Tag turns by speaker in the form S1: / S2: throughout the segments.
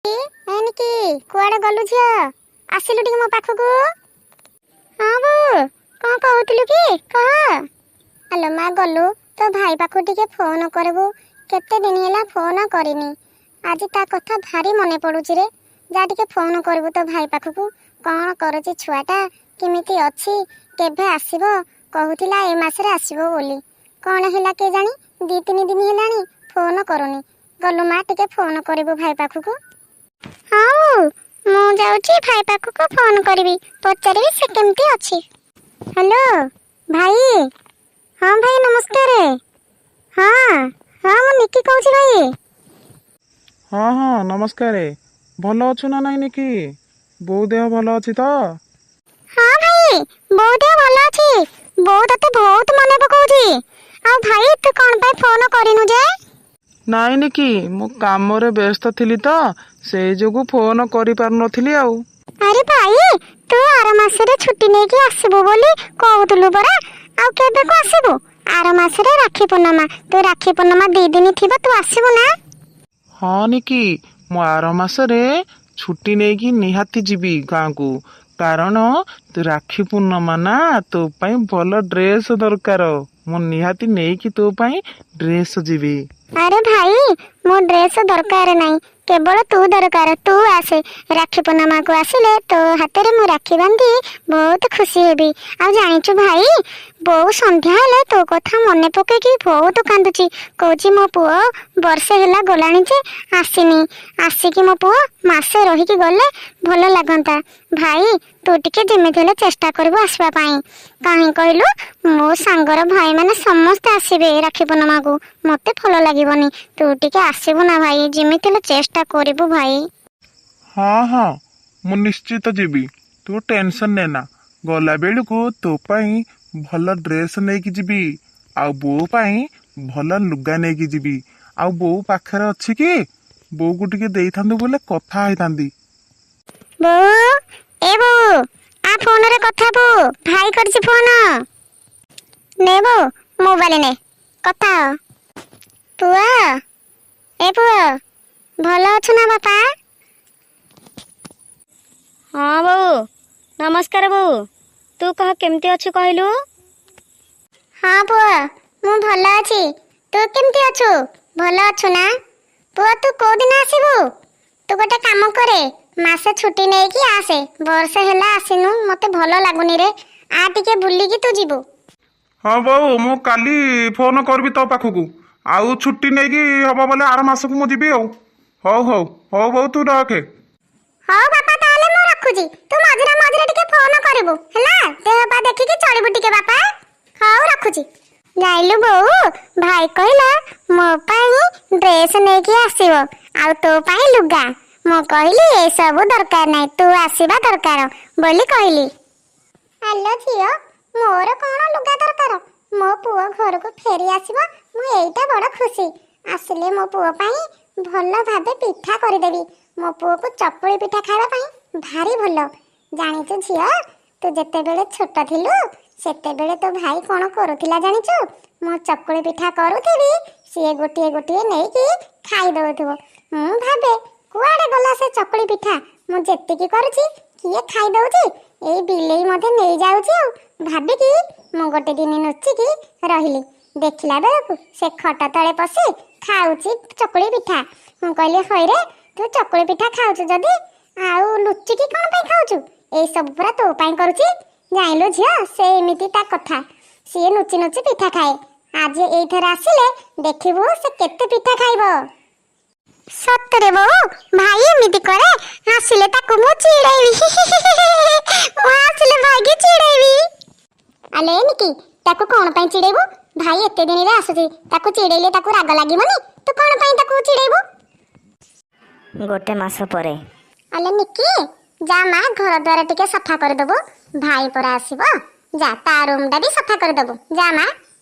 S1: ଏନିକି କୁଆଡେ ଗଲୁ ଝିଅ? ଆସିଲୁ ଟିକେ ମୋ ପାଖକୁ। ହଁ ବୋଉ, କଣ କହୁଥିଲୁ କି? କହ। ଆଲୋ ମା, ଗଲୁ ତୋ ଭାଇ ପାଖକୁ ଟିକେ ଫୋନ କରିବୁ। କେତେ ଦିନ ହେଲା ଫୋନ କରିନି। ଆଜି ତା କଥା ଭାରି ମନେ ପଡୁଛି ରେ। ଯା, ଟିକେ ଫୋନ କରିବୁ ତୋ ଭାଇ ପାଖକୁ। କଣ କରୁଛି ଛୁଆଟା, କେମିତି ଅଛି, କେବେ ଆସିବ? କହୁଥିଲା ଏ ମାସରେ ଆସିବ ବୋଲି। କଣ ହେଲା କେଜାଣି, 2-3 ଦିନ ହେଲାଣି ଫୋନ କରୁନି। ଗଲୁ ମା, ଟିକେ ଫୋନ କରିବୁ ଭାଇ ପାଖକୁ। ହଉ, ମୁଁ ଯାଉଛି ଭାଇ ପାଖକୁ ଫୋନ କରିବି, ପଚାରିବି ସେ କେମିତି ଅଛି। ହ୍ୟାଲୋ ଭାଇ। ହଁ ଭାଇ, ନମସ୍କାର। ହଁ, ମୁଁ ନିକି କହୁଛି ଭାଇ।
S2: ହଁ, ନମସ୍କାର। ଭଲ ଅଛୁ ନା ନାଇଁ ନିକି? ବୋଉ ଦେହ ଭଲ ଅଛି ତ?
S1: ହଁ ଭାଇ, ବୋଉ ଦେହ ଭଲ ଅଛି। ବୋଉ ତତେ ବହୁତ ମନେ ପକଉଛି। ଆଉ ଭାଇ, ତୁ କଣ ପାଇଁ ଫୋନ କରିନୁ ଯେ?
S2: ନାଇଁ ନିକି, ମୁଁ କାମରେ ବ୍ୟସ୍ତ ଥିଲି ତ, ସେଇ ଯୋଗୁ ଫୋନ କରିପାରୁନଥିଲି ଆଉ।
S1: ଆରେ ଭାଇ, ତୁ ଆର ମାସରେ ଛୁଟି ନେଇକି ଆସିବୁ ବୋଲି କହୁଥିଲୁ ପରା। ଆଉ କେବେକୁ ଆସିବୁ? ଆର ମାସରେ ରାକ୍ଷୀ ପୂର୍ଣ୍ଣିମା। ତୁ ରାକ୍ଷୀ ପୂର୍ଣ୍ଣିମା 2 ଦିନ ଥିବ, ତୁ ଆସିବୁ ନା?
S2: ହଁ ନିକି, ମୁଁ ଆର ମାସରେ ଛୁଟି ନେଇକି ନିହାତି ଯିବି ଗାଁକୁ। କାରଣ ତୁ ରାକ୍ଷୀ ପୂର୍ଣ୍ଣିମା ନା, ତୋ ପାଇଁ ଭଲ ଡ୍ରେସ୍ ଦରକାର। ମୁଁ ନିହାତି ନେଇକି ତୋ ପାଇଁ ଡ୍ରେସ୍ ଯିବି।
S1: ଆରେ ଭାଇ, ମୋ ଡ୍ରେସ ଦରକାର ନାହିଁ, କେବଳ ତୁ ଦରକାର। ତୁ ଆସେ। ରାକ୍ଷୀ ପୂର୍ଣ୍ଣିମାକୁ ଆସିଲେ ତୋ ହାତରେ ମୁଁ ରାକ୍ଷୀ ବାନ୍ଧି ବହୁତ ଖୁସି ହେବି। ଆଉ ଜାଣିଛୁ ଭାଇ, ବୋଉ ସନ୍ଧ୍ୟା ହେଲେ ତୋ କଥା ମନେ ପକେଇକି ବହୁତ କାନ୍ଦୁଛି। କହୁଛି, ମୋ ପୁଅ ବର୍ଷେ ହେଲା ଗଲାଣି ଯେ ଆସିନି। ଆସିକି ମୋ ପୁଅ ମାସେ ରହିକି ଗଲେ ଭଲ ଲାଗନ୍ତା। ଭାଇ, ତୁ ଟିକେ ଯେମିତି ହେଲେ ଚେଷ୍ଟା କରିବୁ ଆସିବା ପାଇଁ। କାହିଁ କହିଲୁ, ମୋ ସାଙ୍ଗର ଭାଇମାନେ ସମସ୍ତେ ଆସିବେ ରାକ୍ଷୀ ପୂର୍ଣ୍ଣିମାକୁ, ମତେ ଭଲ ଲାଗିବନି। ତୁ ଟିକେ ଆସିବୁ ନା ଭାଇ? ଯେମିତି ହେଲେ ଚେଷ୍ଟା କରିବୁ ଭାଇ।
S2: ହଁ, ମୁଁ ନିଶ୍ଚିତ ଯିବି, ତୁ ଟେନସନ୍ ନେନା। ଗଲା ବେଳକୁ ତୋ ପାଇଁ ଭଲ ଡ୍ରେସ୍ ନେଇକି ଯିବି ଆଉ ବୋଉ ପାଇଁ ଭଲ ଲୁଗା ନେଇକି ଯିବି। ଆଉ ବୋଉ ପାଖରେ ଅଛି କି? ବୋଉକୁ ଟିକେ ଦେଇଥାନ୍ତୁ ବୋଲେ କଥା ହେଇଥାନ୍ତି।
S1: ବୋଉ, ଏ ବୋଉ, ଆ ଫୋନରେ କଥା ବୋଉ, ଭାଇ କରିଛି ଫୋନ। ନେ ବୋଉ, ମୋବାଇଲ ନେ, କଥା ହ। ପୁଅ, ଏ ପୁଅ, ଭଲ ଅଛୁ ନା ବାପା?
S3: ହଁ ବୋଉ, ନମସ୍କାର ବୋଉ। ତୁ କହ, କେମିତି ଅଛୁ କହିଲୁ?
S1: ହଁ ପୁଅ, ମୁଁ ଭଲ ଅଛି। ତୁ କେମିତି ଅଛୁ? ଭଲ ଅଛୁ ନା? ପୁଅ, ତୁ କୋଉଦିନ ଆସିବୁ? ତୁ ଗୋଟେ କାମ କରେ, ମାସେ ଛୁଟି ନେଇକି ଆସେ। ବର୍ଷେ ହେଲା ଆସିନୁ, ମତେ ଭଲ ଲାଗୁନି ରେ। ଆ, ଟିକେ ବୁଲିକି ତୁ ଯିବୁ।
S2: ହଁ ବୋଉ, ମୁଁ କାଲି ଫୋନ କରିବି ତୋ ପାଖକୁ। ଆଉ ଛୁଟି ନେଇକି ହବ ବୋଲେ ଆର ମାସକୁ ମୁଁ ଯିବି ଆଉ। ହଉ ବୋଉ, ତୁ ରଖେ।
S1: ହଉ ବାପା, ତାହେଲେ ମୁଁ ରଖୁଛି। ତୁ ମଝିରେ ମଝିରେ ଟିକେ ଫୋନ କରିବୁ ହେଲା। ଦେହ ପା ଦେଖିକି ଚଳିବୁ ଟିକେ ବାପା। ହଉ, ରଖୁଛି। ଯାଇଲୁ ବୋଉ, ଭାଇ କହିଲା ମୋ ପାଇଁ ଡ୍ରେସ ନେଇକି ଆସିବ ଆଉ ତୋ ପାଇଁ ଲୁଗା। ମୁଁ କହିଲି ଏସବୁ ଦରକାର ନାହିଁ, ତୁ ଆସିବା ଦରକାର ବୋଲି କହିଲି। ଆଲୋ ଝିଅ, ମୋର କଣ ଲୁଗା ଦରକାର? ମୋ ପୁଅ ଘରକୁ ଫେରି ଆସିବ, ମୁଁ ଏଇଟା ବଡ ଖୁସି। ଆସିଲେ ମୋ ପୁଅ ପାଇଁ ଭଲ ଭାବେ ପିଠା କରିଦେବି। ମୋ ପୁଅକୁ ଚକୁଳି ପିଠା ଖାଇବା ପାଇଁ ଭାରି ଭଲ। ଜାଣିଛୁ ଝିଅ, ତୁ ଯେତେବେଳେ ଛୋଟ ଥିଲୁ, ସେତେବେଳେ ତୋ ଭାଇ କଣ କରୁଥିଲା ଜାଣିଛୁ? ମୁଁ ଚକୁଳି ପିଠା କରୁଥିବି, ସିଏ ଗୋଟିଏ ଗୋଟିଏ ନେଇକି ଖାଇ ଦଉଥିବ। ମୁଁ ଭାବେ, କୁଆଡେ ଗଲା ସେ ଚକୁଳି ପିଠା? ମୁଁ ଯେତିକି କରୁଛି କିଏ ଖାଇ ଦଉଛି? ଏଇ ବିଲେଇ ମଧ୍ୟ ନେଇଯାଉଛି ଆଉ ଭାବିକି ମୁଁ ଗୋଟେ ଦିନ ନୁଚିକି ରହିଲି। ଦେଖିଲା ବେଳକୁ ସେ ଖଟ ତଳେ ପଶି ଖାଉଛି ଚକୁଳି ପିଠା। ମୁଁ କହିଲି, ହଇରେ, ତୁ ଚକୁଳି ପିଠା ଖାଉଛୁ ଯଦି, ଆଉ ଲୁଚିକି କଣ ପାଇଁ ଖାଉଛୁ? ଏଇ ସବୁ ପୁରା ତୋ ପାଇଁ କରୁଛି। ଜାଣିଲୁ ଝିଅ, ସେ ଏମିତି ତା କଥା, ସିଏ ଲୁଚି ଲୁଚି ପିଠା ଖାଏ। ଆଜି ଏଇଥର ଆସିଲେ ଦେଖିବୁ ସେ କେତେ ପିଠା ଖାଇବ। ସତରେ ବୋଉ, ଭାଇ ଏମିତି କରେ? ଆସିଲେ ତାକୁ ମୁଁ ଚିଡେଇବି। ମୁଁ ଆସିଲେ ଭାଇକି ଚିଡେଇବି। ଆଲେ ନିକି, ତାକୁ କଣ ପାଇଁ ଚିଡେଇବୁ? ଭାଇ ଏତେ ଦିନରେ ଆସୁଛି, ତାକୁ ଚିଡେଇଲେ ତାକୁ ରାଗ ଲାଗିବନି? ତୁ କଣ ପାଇଁ ତାକୁ ଚିଡେଇବୁ?
S4: ଗୋଟେ ମାସ ପରେ।
S1: ଆଲେ ନିକି, ଯା ମା, ଘର ଦ୍ୱାର ଟିକେ ସଫା କରିଦବୁ। ଭାଇ ପରା ଆସିବ। ଯା, ତା ରୁମ ଟା ବି ସଫା କରିଦବୁ। ଯା ମା।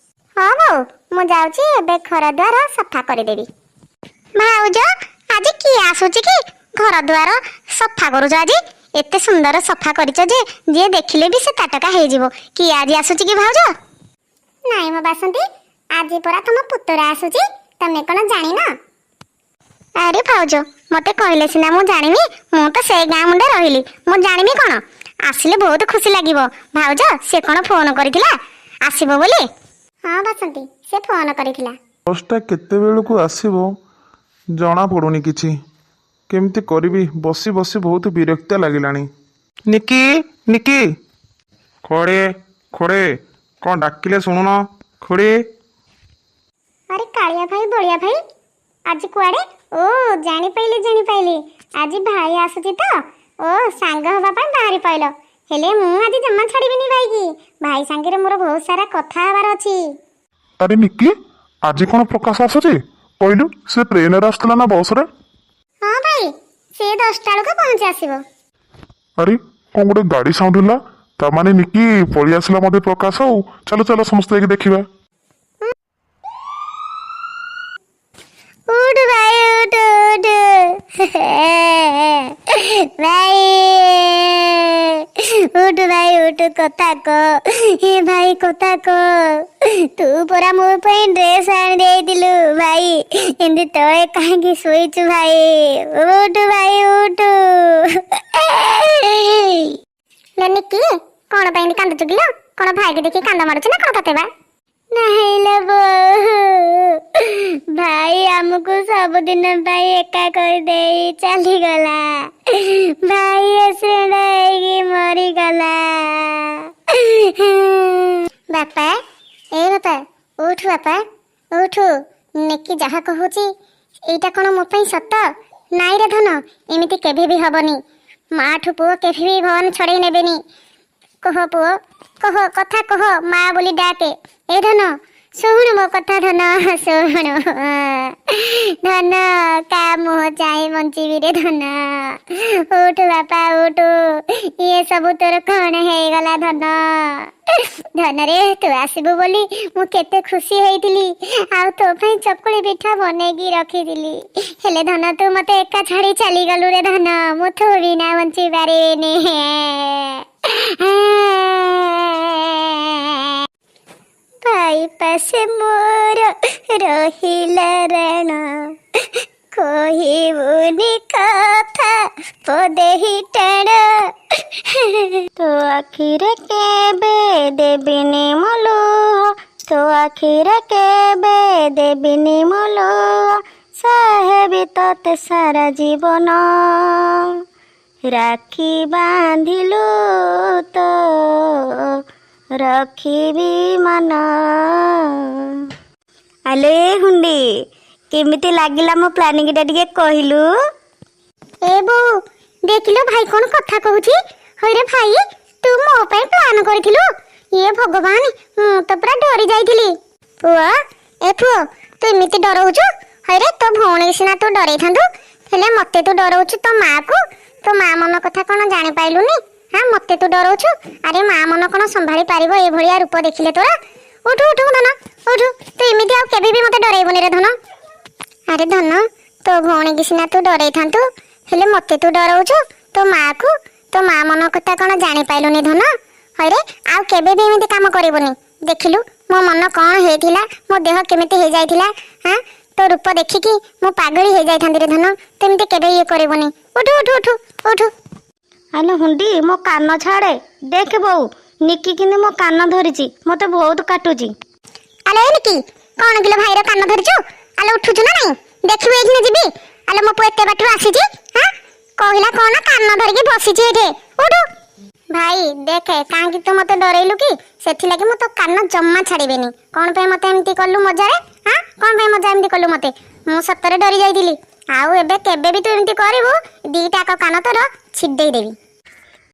S1: ହଁ ବୋଉ, ମୁଁ ଯାଉଛି, ଏବେ ଘର ଦ୍ୱାର ସଫା କରିଦେବି। ଭାଉଜ, ଆଜି କିଏ ଆସୁଛି କି? ଘର ଦ୍ୱାର ସଫା କରୁଛ ଆଜି? ଏତେ ସୁନ୍ଦର ସଫା କରିଛ ଯେ ଯିଏ ଦେଖିଲେ ବି ସେ ତାଟକା ହେଇଯିବ। କିଏ ଆଜି ଆସୁଛି କି ଭାଉଜ? ନାଇଁ ମୋ ବାସନ୍ତୀ, ଆଜି ପରା ତମ ପୁତୁରା ଆସୁଛି। ତମେ କଣ ଜାଣିନ? ଆରେ ଭାଉଜ, ମତେ କହିଲେ ସିନା ମୁଁ ଜାଣିବି। ମୁଁ ତ ସେ ଗାଁ ମୁଣ୍ଡେ ରହିଲି, ମୁଁ ଜାଣିବି କଣ? ଆସିଲେ ବହୁତ ଖୁସି ଲାଗିବ। ଭାଉଜ, ସେ କଣ ଫୋନ କରିଥିଲା ଆସିବ ବୋଲି? ହଁ ବାସନ୍ତୀ, ସେ ଫୋନ କରିଥିଲା।
S2: ବସ୍ଟା କେତେବେଳକୁ ଆସିବ ଜଣା ପଡ଼ୁନି କିଛି। କେମିତି କରିବି? ବସି ବସି ବହୁତ ବିରକ୍ତିଆ ଲାଗିଲାଣି। ନିକି, ନିକି, ଖୋଡ଼େ, ଖୋଡ଼େ, କ'ଣ ଡାକିଲେ ଶୁଣୁନ ଖୋଡ଼େ?
S1: ଆରେ କାଳିଆ ଭାଇ, ବଳିଆ ଭାଇ, ଆଜି କୁଆଡ଼େ? ଓ, ଜାଣିପାଇଲି, ଜାଣିପାଇଲି, ଆଜି ଭାଇ ଆସୁଛି ତ। ଓ, ସାଙ୍ଗ ହବା ପାଇଁ ବାହାରି ପାଇଲ। ହେଲେ ମୁଁ ଆଜି ଜମା ଛାଡ଼ିବିନି ଭାଇକି। ଭାଇ ସାଙ୍ଗରେ ମୋର ବହୁତ ସାରା କଥା ହେବାର ଅଛି।
S2: ଆରେ ନିକି, ଆଜି କ'ଣ ପ୍ରକାଶ ଆସୁଛି କହିଲୁ? ସେ ଟ୍ରେନରେ ଆସୁଥିଲା ନା ବସରେ?
S1: ହଁ ଭାଇ, ସେ 10ଟା ବେଳକୁ ପହଞ୍ଚି ଆସିବ।
S2: ଆରେ, କ'ଣ ଗୋଟେ ଗାଡ଼ି ସାଉଣ୍ଡ ହେଲା। ତା ମାନେ ନିକି, ପଳେଇ ଆସିଲା ମୋତେ ପ୍ରକାଶ। ଆଉ ଚାଲ ଚାଲ, ସମସ୍ତେ ଯାଇକି ଦେଖିବା।
S1: ଉଠୁ ଭାଇ, ଉଠୁ, ଉଠୁ ଭାଇ, ଉଠୁ ଭାଇ, ଉଠୁ, କଥା କହ। ହେ ଭାଇ, କଥା କହ। ତୁ ପରା ମୋ ପାଇଁ ଡ୍ରେସ୍ ଆଣି ଦେଇଥିଲୁ ଭାଇ, ଏମିତି ତଳେ କାହିଁକି ଶୋଇଛୁ ଭାଇ? ଉଠୁ ଭାଇ, ଉଠୁ। ନିକି, କଣ ପାଇଁ ଏମିତି କାନ୍ଦୁଛୁ କିଲୋ? କଣ ଭାଇକି ଦେଖି କାନ୍ଦ ମାରୁଛୁ ନା କଣ ତତେ ବା? ନାହିଁ ଲୋ ବୋଉ, ଭାଇ ଆମକୁ ସବୁଦିନ ପାଇଁ ଏକା କରିଦେଇ ଚାଲିଗଲା। ଭାଇ ଆକ୍ସିଡେଣ୍ଟ ହେଇକି ମରିଗଲା। ବାପା, ଏ ବାପା, ଉଠୁ ବାପା, ଉଠୁ। ନିକି ଯାହା କହୁଛି, ଏଇଟା କଣ ମୋ ପାଇଁ ସତ? ନାଇଁ ରେ ଧନ, ଏମିତି କେବେ ବି ହବନି। ମାଠୁ ପୁଅ କେବେ ବି ଭଗବାନ ଛଡ଼େଇ ନେବେନି। କହ ପୁଅ, କହ, କଥା କହ, ମା ବୋଲି ଡାକେ। ଏ ଧନ, ଶୁଣୁ ମୋ କଥା। ଧନ, ଶୁଣୁ ଧନ। କା ମୁହଁ ଚାହିଁ ବଞ୍ଚିବି ରେ ଧନ? ଉଠୁ ବାପା, ଉଠୁ। ଇଏ ସବୁ ତୋର କଣ ହେଇଗଲା ଧନ? ଧନରେ, ତୁ ଆସିବୁ ବୋଲି ମୁଁ କେତେ ଖୁସି ହେଇଥିଲି ଆଉ ତୋ ପାଇଁ ଚକୁଳି ପିଠା ବନେଇକି ରଖିଥିଲି। ହେଲେ ଧନ, ତୁ ମତେ ଏକା ଛାଡି ଚାଲିଗଲୁ ରେ ଧନ। ମୁଁ ତୋ ବିନା ବଞ୍ଚି ପାରିବିନି। ଭାଇ ପାଶେ ମୋର ରହିଲା ରାଣ, କହିବୁନି କଥା ପଦେହି ଟାଣ।
S3: ତୋ ଆଖିରେ କେବେ ଦେବିନି ମୁଁ ଲୁହ, ତୋ ଆଖିରେ କେବେ ଦେବିନି ମୁଁ ଲୁହ, ସାହେବି ତତେ ସାରା ଜୀବନ। ରାକ୍ଷୀ ବାନ୍ଧିଲୁ ତ ରଖିବି ମନ। ଆଲେ ହୁଣ୍ଡି, କେମିତି ଲାଗିଲା ମୋ ପ୍ଲାନିଂଟା ଟିକେ କହିଲୁ?
S1: ଏ ବୋଉ, ଦେଖିଲୁ ଭାଇ କଣ କଥା କହୁଛି। ହଇରେ ଭାଇ, ତୁ ମୋ ପାଇଁ ପ୍ଲାନ୍ କରିଥିଲୁ? ଇଏ ଭଗବାନ, ମୁଁ ତ ପୁରା ଡରି ଯାଇଥିଲି। ପୁଅ, ଏ ପୁଅ, ତୁ ଏମିତି ଡରଉଛୁ? ହଇରେ, ତୋ ଭଉଣୀ ସିନା ତୁ ଡରେଇଥାନ୍ତୁ, ହେଲେ ମତେ ତୁ ଡରଉଛୁ। ତୋ ମାକୁ, ତୋ ମା ମନ କଥା କଣ ଜାଣିପାଇଲୁନି? ହଁ, ମତେ ତୁ ଡରଉଛୁ। ଆରେ, ମା ମନ କଣ ସମ୍ଭାଳି ପାରିବ ଏଭଳିଆ ରୂପ ଦେଖିଲେ ତୋର? ଉଠୁ, ଉଠୁ ଧନ, ଉଠୁ। ତୁ ଏମିତି ଆଉ କେବେ ବି ମତେ ଡରେଇବୁନି ରେ ଧନ। ଆରେ ଧନ, ତୋ ଭଉଣୀକି ସିନା ତୁ ଡରେଇଥାନ୍ତୁ, ହେଲେ ମତେ ତୁ ଡରଉଛୁ। ତୋ ମାକୁ, ତୋ ମା ମନ କଥା କଣ ଜାଣିପାଇଲୁନି ଧନ? ହଇରେ, ଆଉ କେବେ ବି ଏମିତି କାମ କରିବୁନି। ଦେଖିଲୁ ମୋ ମନ କଣ ହେଇଥିଲା, ମୋ ଦେହ କେମିତି ହେଇଯାଇଥିଲା। ହଁ, ତୋ ରୂପ ଦେଖିକି ମୁଁ ପାଗଳି ହେଇଯାଇଥାନ୍ତି ରେ ଧନ। ତୁ ଏମିତି କେବେ ଇଏ କରିବୁନି। ଉଠୁ, ଉଠୁ, ଉଠୁ, ଉଠୁ।
S3: ଆଲୋ ହୁଣ୍ଡି, ମୋ କାନ ଛାଡ଼େ। ଦେଖ ବୋଉ, ନିକି କିନ୍ତୁ ମୋ କାନ ଧରିଛି, ମତେ ବହୁତ କାଟୁଛି।
S1: ଆଲେ ନିକି, କଣ କିଲୋ ଭାଇର କାନ ଧରିଛୁ? ଆଲେ ଉଠୁଛୁ ନା ନାଇଁ? ଦେଖିବୁ, ଏଇଖିନା ଯିବି। ଆଲେ ମୋ ପୁଅ ଏତେ ବାଟରୁ ଆସିଛି, ହାଁ, କହିଲା କଣ କାନ ଧରିକି ବସିଛି ଏଠି। ଉଠୁ ଭାଇ। ଦେଖେ, କାହିଁକି ତୁ ମତେ ଡରେଇଲୁ କି? ସେଥିଲାଗି ମୁଁ ତୋ କାନ ଜମା ଛାଡ଼ିବିନି। କଣ ପାଇଁ ମତେ ଏମିତି କଲୁ ମଜାରେ? ହାଁ, କଣ ପାଇଁ ମଜା ଏମିତି କଲୁ ମତେ? ମୁଁ ସତରେ ଡରି ଯାଇଥିଲି। ଆଉ ଏବେ କେବେ ବି ତୁ ଏମିତି କରିବୁ, ଦିଟା କାନ ତୋର ଛିଡେଇ ଦେବି।